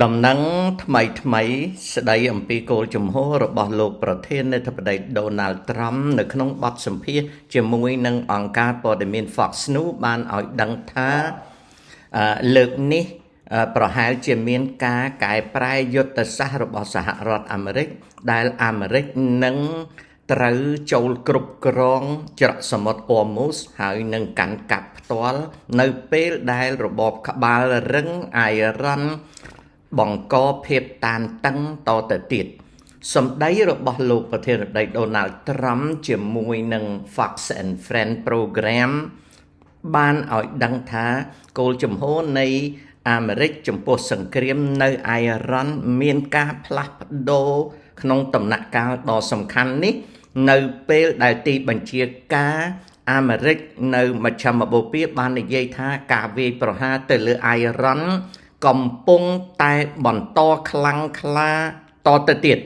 ដំណឹងថ្មីថ្មីស្ដីអំពីគោលជំហររបស់លោកប្រធានាធិបតីដូណាល់ត្រាំនៅក្នុងបទសម្ភាសន៍ជាមួយនឹងអង្គការព័ត៌មាន Fox News បានឲ្យដឹងថាអឺលើកនេះអឺប្រហែលជាមានការកែប្រែយុទ្ធសាស្ត្ររបស់សហរដ្ឋអាមេរិកដែលអាមេរិកនឹងត្រូវចូលគ្រប់គ្រងច្រកសមុទ្រអ័រម៉ូសហើយនឹងកាន់កាប់ផ្ទាល់នៅពេលដែលរបបក្បាលរឹងអៃរ៉ាន់បង្កភាពតានតឹងតទៅទៀតសម្ដីរបស់លោកប្រធានាធិបតីដូណាល់ត្រាំជាមួយនឹង Fox and Friends program បានឲ្យដឹងថាគោលជំហរនៃអាមេរិកចំពោះសង្គ្រាមនៅអៃរ៉ាន់មានការផ្លាស់ប្ដូរក្នុងដំណាក់កាលដ៏សំខាន់នេះ នៅពេលដែលទីបញ្ជាការអាមេរិកនៅមជ្ឈមបូព៌ាបាននិយាយថាការវាយប្រហារទៅលើអៃរ៉ាន់កំពុងតែបន្តខ្លាំងក្លាតទៅទៀត។